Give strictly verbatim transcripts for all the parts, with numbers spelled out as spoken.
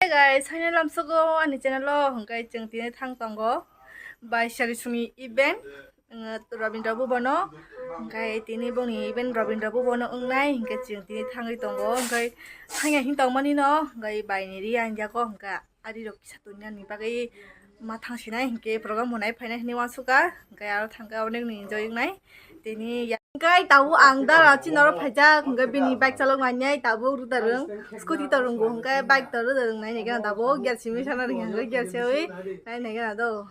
Hey guys, haino lamsogo ani channel o, hwnkhe chwng tini thang tongo Baisari Sumi event, uh, Rabindra Bhuban o, hwnkhe tini boni event Rabindra Bhuban o wngnai, hwnkhe chwng tini thangwi tongo, hwnkhe thangya hin tongmani no, hwnkhe bai ni ri ang yago, hwnkhe ari rok kisa tongna ni bagwi ma thang sinai, hwnkhe program bo nai phainai hinwi uansukha, hwnkhe aro thangkhe onek ni enjoy wngnai. Tini ya-, hwnkhe tabuk ang dara chini oro phaijak, hwnkhe bini bike chalok nainai tabuk ruda rwng, scooty to rwngo, hwnkhe bike to ruda rwng nainai gana tabuk, gear simi sana rwngya, hwnkhe gear sewi nainai gana do.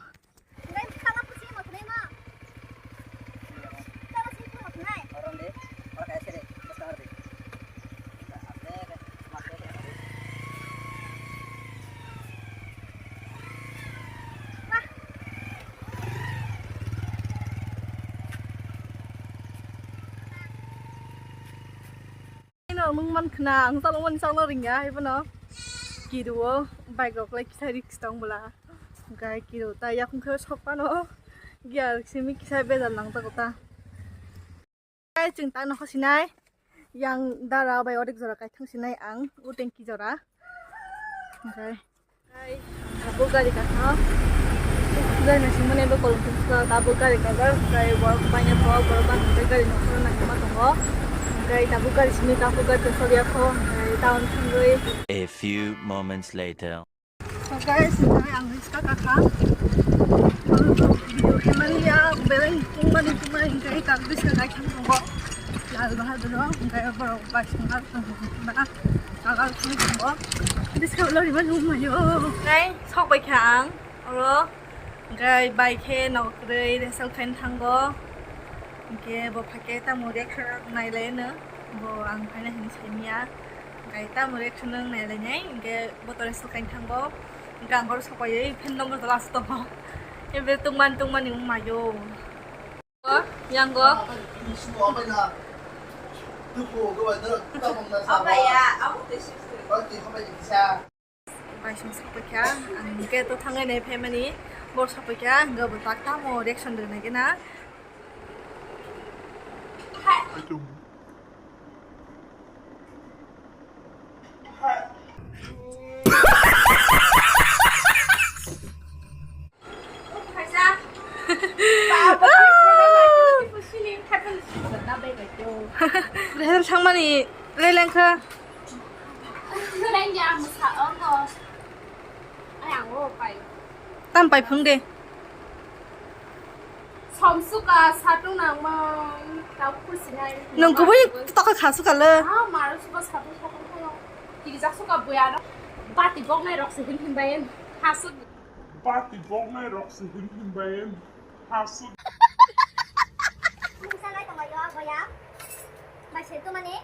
Ino nung man khna ang chalok mani chalok ringya hai bono. Kiru o bike rok lai kisa risk tong bwla. Hwnkhe kiru ta yakung khe sok phano gear simi kisa bejal nang jago ta. Tei chwng ta nokha sinai yang dara bai onek jora kaithang sinai ang uteng ki jora. Hwnkhe. Tabuk gari kakha. Gari naisingmani abo kolom tungsa tabuk gari kajak, hwnkhe borok bangya kho, borok bangya khe gari nokha naisingma tongo. Hwnkhe tabuk gari simi tabuk gari tongsa liya kho, hwnkhe town thangwi. A few moments later. So guys, hwnkhe ang riska kakha. Video khaimani ya, beleng tungmani tungmani hwnkhe kak biska kaithang tongo. Lal Bahadur o, hwnkhe borok bai songha tongkha. Kagal thang tongo. Biska ulo rima nung mayo. Hwnkhe sok bai kha ang oro. Hwnkhe bai khe nogo kwrwi result khaina thango. Hwnkhe bo phaikhe tamo reaction nailai no. Bo ang phaina hini saimya. Hwnkhe tamo reaction nung nailai nai. Hwnkhe bo to result khaina thango. Hwnkhe ang oro sok bai phen number to last tongo. Ebe tungmani tungmani wng mayo. Yango. Abaya, abo tei six. Bai song sapikha, ang gate o thangwi nai phaimani, bo sapikha, hwnkhe bo tak tamo reaction rwnai gana. Rehel thangmani rel wngkha. Tam pai phung de. Somsuka satung nangma tau khusinai. Nwng kubui toka kha suka le. Ah, maro suka satung satung khayo. Tigi jak suka buya no. Bati boknai rok se hin hin bayen. Hasuk. Bati boknai rok se hin hin bayen. Hasuk. Mungsa lai tongo yo boya. Bai se tu mani.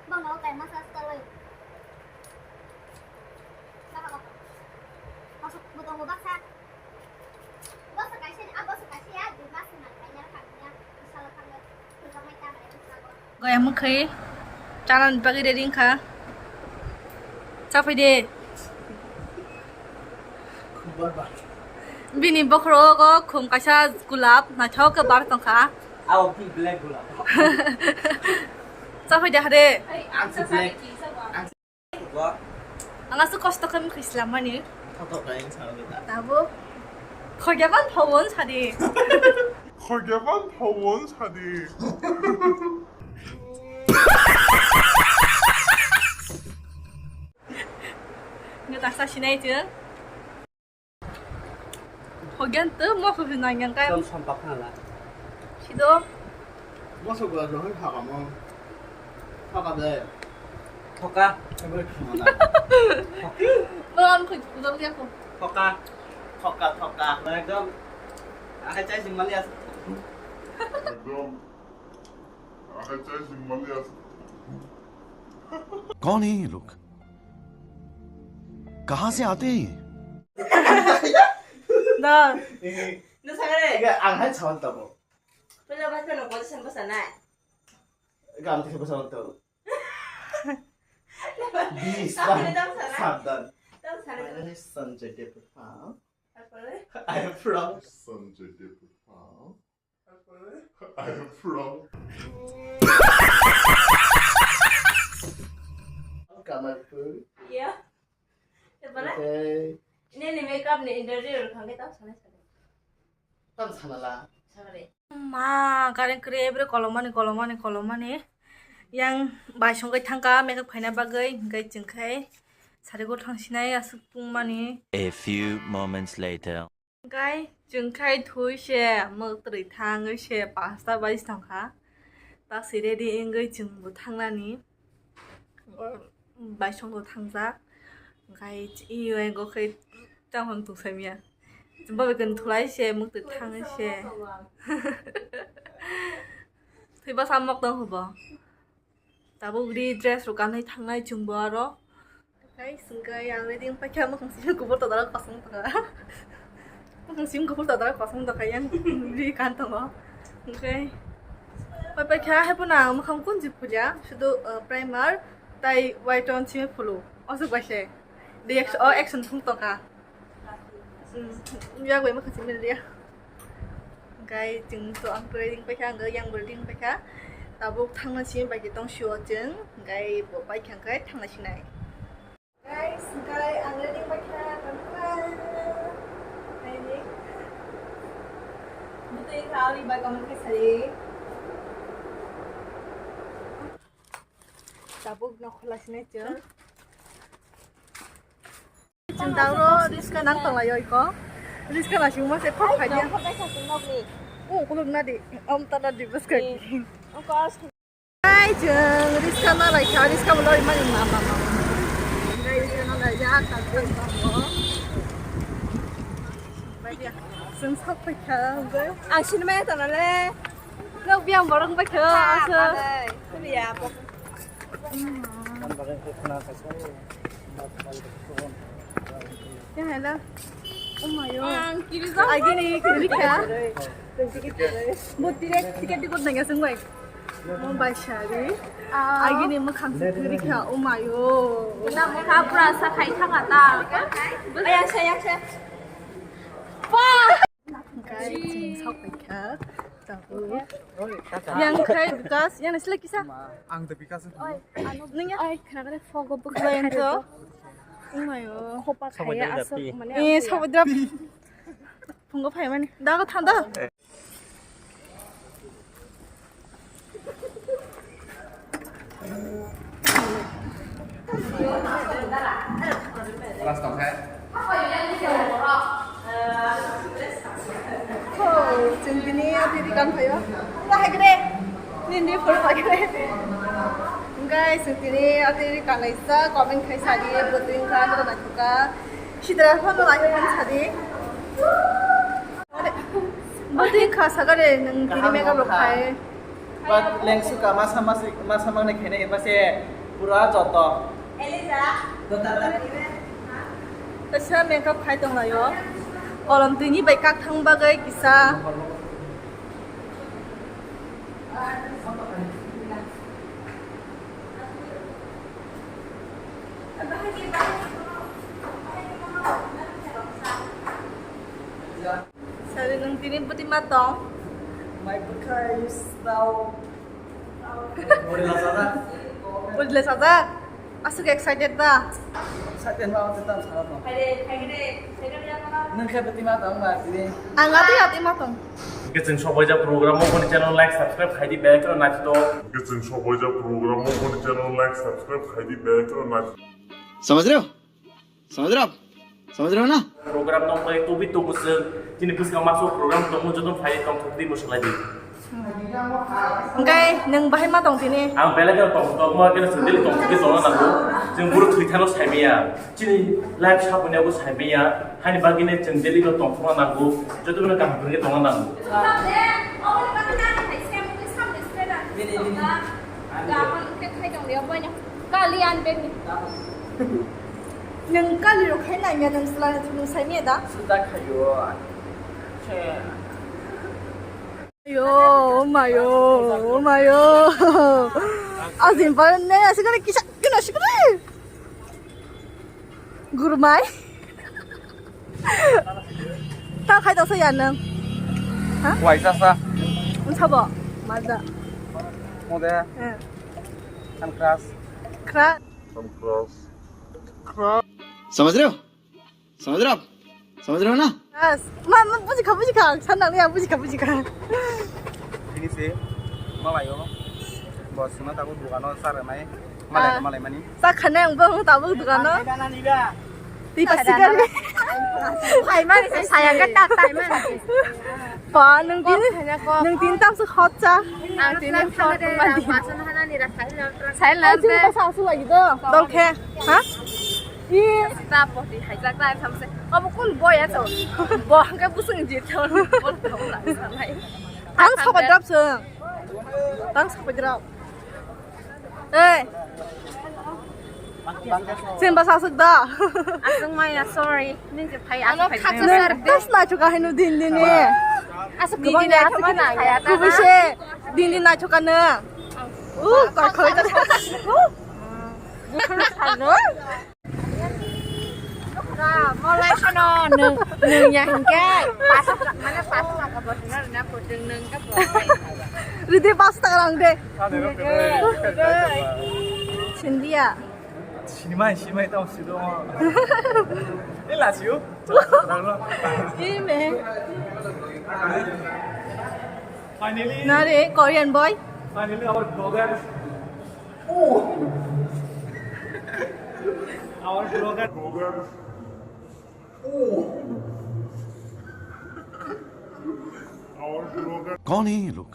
Bono kai masa stoloi. Baka baka. Masuk butongo baksa. Goya mwkhwi chanani bagwi ready wngkha. Chaphai de. Bini bokhorogo khum kaisa gulab naithok khe bar tongkha. Abo pink black gulab. Chaphai de hade. Ang se black. Ang aswk kosto khe mwkhwi swlammani. Thothok khe ang salo da. Tabuk. Khogyaban phawon sadi. Khogyaban phawon sadi. Nge taksa sinai chwng. Hogen tu mo ko nang yang kai. Tom sampak na la. Sido. Mo so gua rohoi phaka mo. Phaka de. Thoka. Ebar khana. Mo am ko dong ya ko. Thoka. Thoka, thoka. Ekdom. Akai chai sing mali as. Ekdom. कौन है ये लोग? कहाँ से आते हैं ये? Dal. Nusagare. Ang hai chawal tabo. Pila ba kano position basa nai. Gam tisa basa to. Bis. Sabdan. Sabdan. My name is Sanjay Debbarma. I am from Sanjay Debbarma. I am from Kamalpur. Yeah. Okay. Nini makeup ni interview rwkha khe tamo sanai sanai. Tamo sanala. Sorry. Ma, current kwrwi, every kolomani, kolomani, kolomani. Yang bai songwi thangkha makeup khaina bagwi, hwnkhe chwng khai sarigo thangsinai aswk pungmani. A few moments later. Hwnkhe chwng khai thwi se, mwk twrwi thangwi se, pasta baji thangkha. Taksi ready wngwi chwngbo thangnani. Bai songdo thangjak. Hwnkhe iyo ego khai tamo tong saimya. Chwngbo bai kwnthulai se, mwk twrwi thangwi se. Thwi bwsa mok tong hubo. Tabuk ri dress rok kanwi thangnai chwngbo aro. Guys, hwnkhe ang ready wng paikha, mwkhang simi kubur todarak kosong tongkha. Mwkhang simi kubur todarak kosong tongkha yang ri kan tongo. Hwnkhe pai paikha, haiphano ang mwkhang kunji phulia, sudu, uh, primer tai white on simi phulu. Aswk bai se. Reaction, o action thung tongkha. Hmm, yak bai mwkhang simi lia. Hwnkhe chwng to ang ready wng paikha, ang yang ready wng paikha. Tabuk thangna simi bai tong sio chwng, hwnkhe bo paikha hwnkhe thangna sinai. Guys, hwnkhe ang ready wng paikha, tongo. Naidi. Bwtwi kha, ori bai comment khe sari. Tabuk nokhola sinai chwng. Chwng dauro riska nang tonglaio iko. Riska nasingma se phok khaidi. O kuluk nadi. Am tana di bwskang. Ai chwng riska na lai kha, riska bo loi mani ma ma ma. Riska na lai ya ta. Chwng sok paikha. Ang sinimaya tonole. Nok biang borok bai khe, ah, asa. Kuliya, bo. Ya, hello. Oh my God. Ang kiri jang. Agini kiri kha. Bo ticket, ticket di kot nang sung bai. Mo bai sari. Agini mo kham kiri kha. Oh my God. Na mo kha pura sa khai thanga ta. Aya sa, ya sa. Pa. Guys, chwng sok paikha. Tabuk. Yang khai Bikas, yang nasi lagi sa. Ang de Bikas. Oi, anu nung ya. Oi, khna khna fogo buk lain to. Umayo. Khopa khaya asok mane. Eh, sabudra. Phungo phai mani. Da ko thanda. Kelas tong khe. Oh, chwng tini atiri kan phaio. Wngkha hai kre. Nini phone hai kre. Guys, chwng tini atiri kan laisa comment khai sadi bwtwi wngkha nokha naithokha. Sidra phone lai phone sadi. Bwtwi kha sakare nwng tini makeup rok khai. But lengsu ka masa masi, masa mangne khaina hima se pura joto. Kaisa makeup khai tonglaio. Kolom twini bai kak thang bagwi kisa. Sari nwng tini bwtwi ma tong? Mai bwkha is tao. Bwrwi la sajak. Bwrwi la sajak? Aswk excited ba? Excited ma tong tang sana tong. Nwng khe bwtwi ma tong ba tini? Ang atwi atwi ma tong. Hwnkhe chwng sobaijak program o boni channel like subscribe khai di bell icon naithotok. Hwnkhe chwng sobaijak program o boni channel like subscribe khai di bell icon naithotok. समझ रहे हो? समझ रहे हो आप? समझ रहे हो ना? Program tong pai tubi tubu se tini bwskang maso program tong mo joto phai tong thok di mo salai di. Hwnkhe nwng bahai ma tong tini? Ang belai kheno tong tong mo khe chwng daily tong thok di tongna nango. Chwng buru thwi thano sai maya. Chini life saponi abo sai maya. Hani bagwi ne chwng daily no tong thokna nango. Joto no kaham khe tongna nango. Bini, bini. Kali an bini. Nwng kali rok khai nai ya, nwng chwla ni thung sai maya da? Suda khayo. Yo, oh my, oh my. Azin pa ne, asik ne kisa kena sik ne. Gurmai. Ta khai tong sa ya nwng? Ha? Waisa sa. Unsa bo? Maja. Mode. Eh. Kan crush. Crush. Kan crush. Crush. समझ रहे हो? समझ रहे हो आप? समझ रहे हो ना? Yes. Ma, ma, bujikha, bujikha. Ang sana ya, bujikha, bujikha. Ini sih, malayo. Bos, ma tabuk dukano sar mai. Malai, ah, malai mani. Sa khane ang bo tabuk dukano. Tiba sigar. Hai mani, saya kata, hai mani. Pa, nung tin, nung tin tam su hot cha. Ang tin tam hot mani. Silent. Silent. Lagi do. Dol khe. Ha? Ih. Sta poti haijak nai thamse. Abo kun boy ato? Bo hangke busung je thon. Bol thon la sanai. Tang sapai drop sung. Tang sapai drop. Eh. Sen ba sasuk da. Asung maya, sorry. Ning je phai, ano asung phai. Khaksa sar de. Tas na chuka henu din din ni. Asuk din din asuk na ya. Kubise din din na chuka na. Uh, koi koi ta. Hello. Molai sano nung, nung ya hingke. Pas, mana pas maka bos na na bodeng nung ka bos. Ridi pas tak rang de. Sindia. Sinimai, sinimai tau sido. Ila siu. Ime. Finally. Nare Korean boy. Finally, our vlogger. Oh. Our vlogger. Oh. Our vlogger. कौन है ये लोग?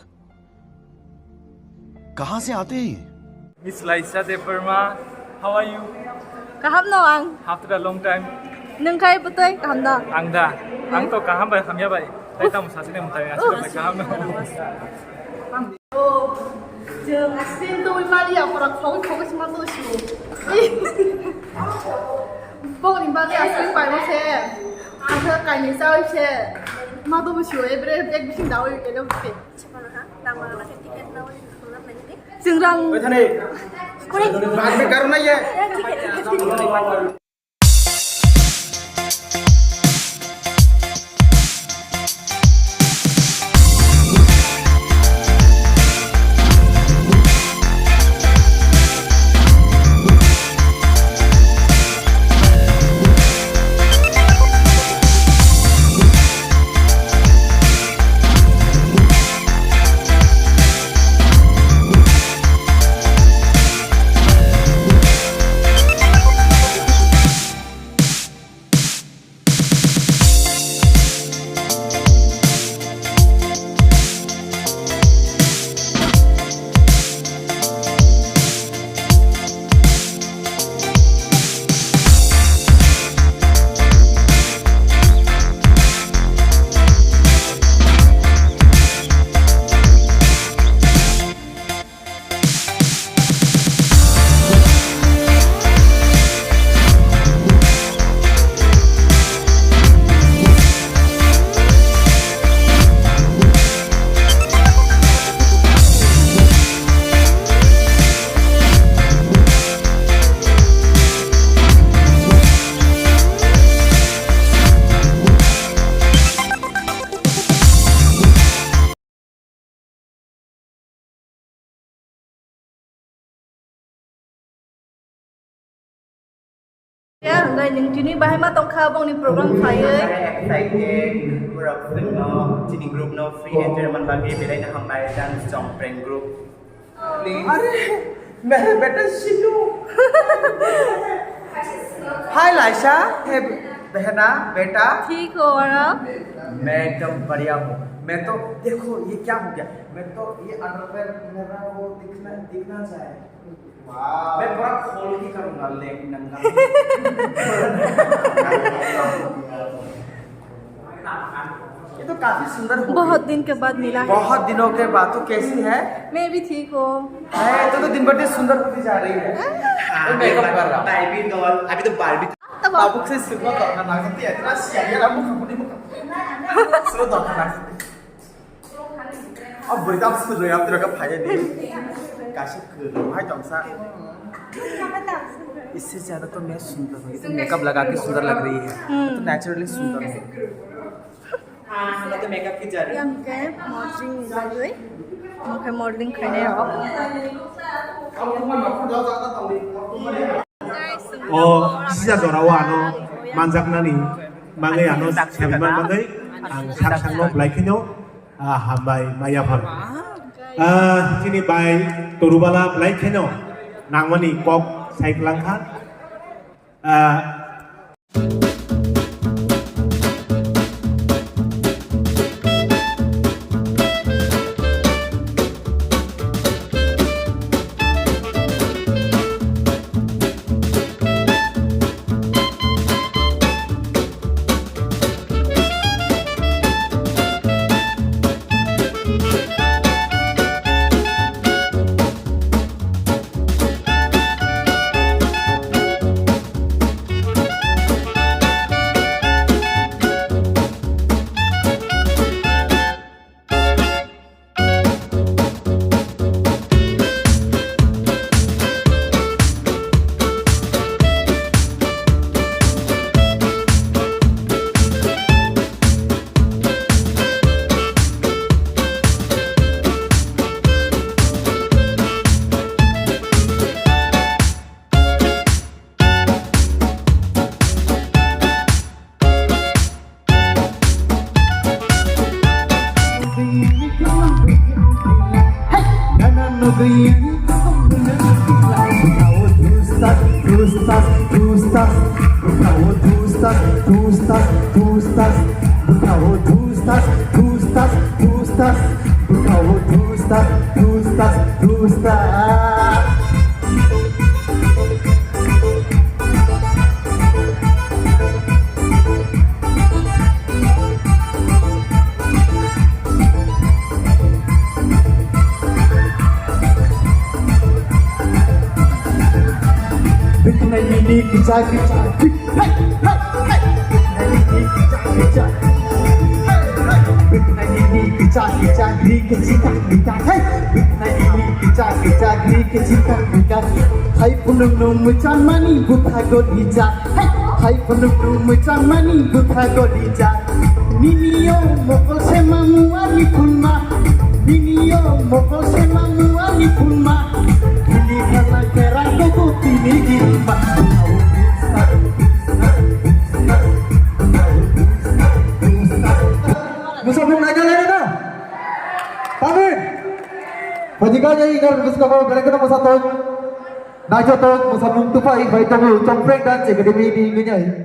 कहाँ से आते हैं ये? Miss Laisa Debbarma, how are you? Kaham no ang. After a long time. Nung kai butoi kaham da. Ang da. Ang to kaham bai hamya bai. Tai tamo sasine mutai aswk bai kaham no. Oh, jeng aswk to wi mali ya pura khogwi khogwi sima to shu. Bok ni bali aswk pai mo se. Asa kai ni sa wi se. Ma to shu ebre bek bising da wi elo ke. Chwng rang. Oi, thani. Kore. Bag ni karon na ye. Ya, hwnkhai nwng tini bahai ma tongkha bongni program phaiwi. Excited, pura film no, chini group no free entertainment bagwi belai no hambai, dance chong prank group. Are, mere beta Sinu. Hi Laisa, hey behna, beta. ठीक हो और आप? मैं एकदम बढ़िया हूँ। मैं तो, देखो, ये क्या हो गया? मैं तो ये underwear मेरा वो दिखना, दिखना चाहिए। मैं पूरा खोल के करूँगा, लेग नंगा। ये तो काफी सुंदर हो गई। बहुत दिन के बाद मिला है। बहुत दिनों के बाद। तू कैसी है? मैं भी ठीक हूँ। है, तो, तो दिन ब दिन सुंदर होती जा रही है। हाँ। मैं मेकअप कर रहा हूँ। बारबी डॉल, अभी तो बारबी। तब बाबू से सिर्फ दरकार ना करती है, इतना सियाही रहा, मुख अपनी मुख। सिर्फ दरकार ना करती। Ab bwrwi tamo swrwng, aboni rok phaiya di. Kaisa kwrwng hai tongsa. इससे ज्यादा तो मैं सुंदर हूँ। ये तो मेकअप लगा के सुंदर लग रही है। हम्म। तो नेचुरली सुंदर हूँ। हाँ, हम तो मेकअप की जा रही है। Yang ke modeling lagwi. Mokhe modeling khainai rok. Guys, O kisa jora o ano manjaknani bagwi ano sabiman bagwi ang sak sakno belai kheno, ah, hambai maya phano. Ah, chini bai Torubala belai kheno nangmani kok sai kwlangkha. Ah, Bwkhnai nini kisa kisa, hey, hey, hey. Bwkhnai nini kisa kisa, hey, hey. Bwkhnai nini kisa kisa, ri kisa kisa, hey. Bwkhnai nini kisa kisa, ri kisa kisa. Hai phunukno mwchangmani bwtha gori jak, hey. Hai phunukno mwchangmani bwtha gori jak. Nini o mokol se mamu ani phunma. Nini o mokol se mamu ani phunma. Nini khala kera koko tini girma. Musafir naikha naikha na? Pamit. Pajika jai igar bisko ko berekna musato. Naithothok mwsamung tubui bai tongo Chompreng Dance Academy ni wngwi.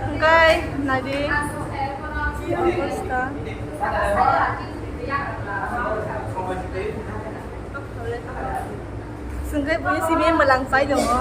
Hwnkhe naidi, chini obostha. Hwnkhe buini simi mwlang chai tongo.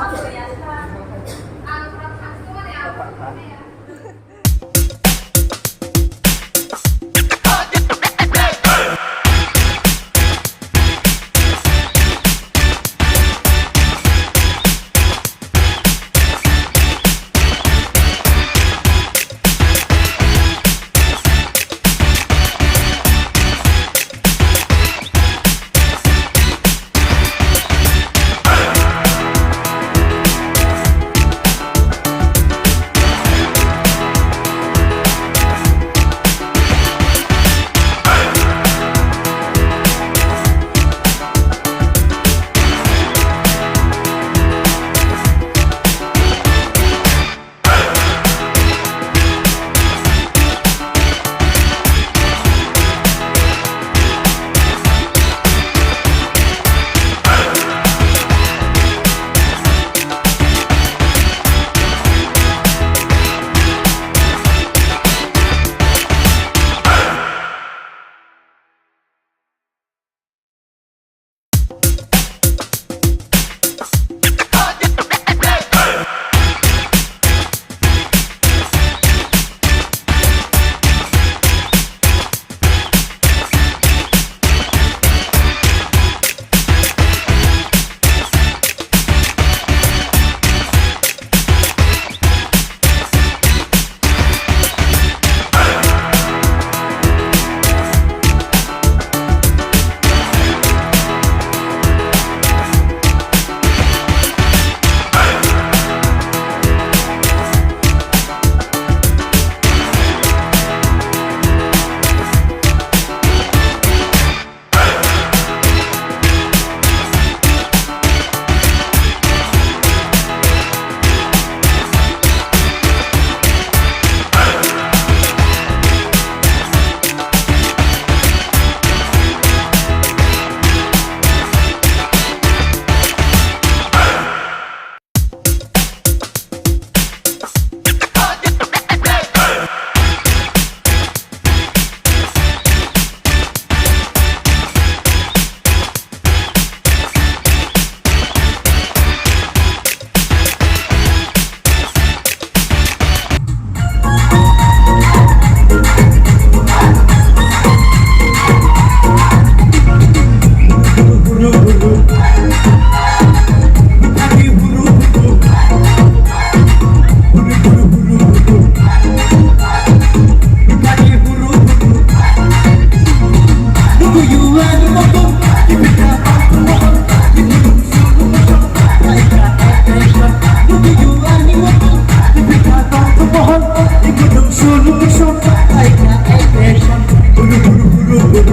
Ei,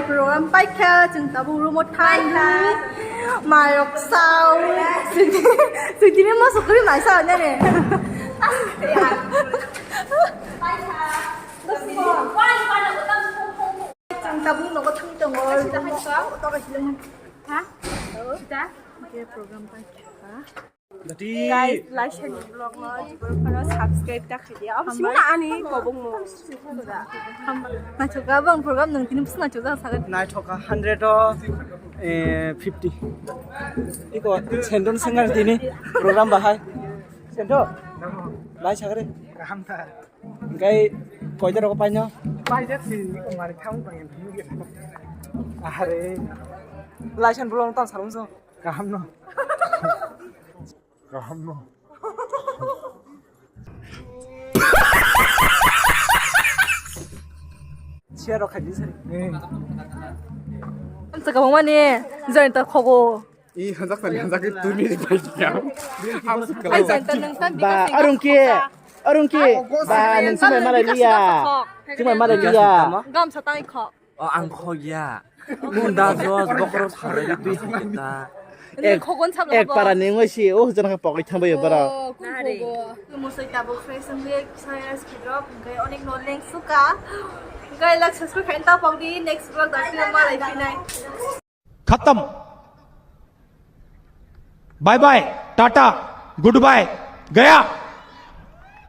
program paikha, chwng tabuk room o thang. Mayok sao. Chwng tini moso kwrwi mai sao nene. Chwng tabuk nogo thang tongo. Ha? Sida? Program paikha. Dati. Guys, like share ni vlog no jibor phano subscribe ta khaidi. Abo sima ani kobong mo. Naithoka bang program nung tini bwswk naithoka sagat. Naithoka hundred o, eh, fifty. Iko sendon sengar tini program bahai. Sendo. Lai sagre. Kaham ta. Engkai koita rok paino. Paijak si iko mari thang bang. Ahare. Lai san bolong tam sarung so. Kaham no. Kaham no. Siya rok khaji sari. Ang sa kabang mani, join ta khogo. I hanjak tani hanjak tuni pai ya. Ang sa kabang. Ang sa ta nang san. Ba, arung ki, arung ki. Ba, nang sumai malai liya. Sumai malai liya. Gam sa tai kho. O ang khok ya. Munda jos bokhorok sarai twi hita. Ek, khogon sabla ek para nengoi si, o jana pokoi thambai bara. Musoi tabuk fresh and big saya skidrop, engkai onek no leng suka. Engkai lak subscribe khain ta pokdi, next vlog da film malai pinai. खत्म। Bye bye, tata, goodbye, गया।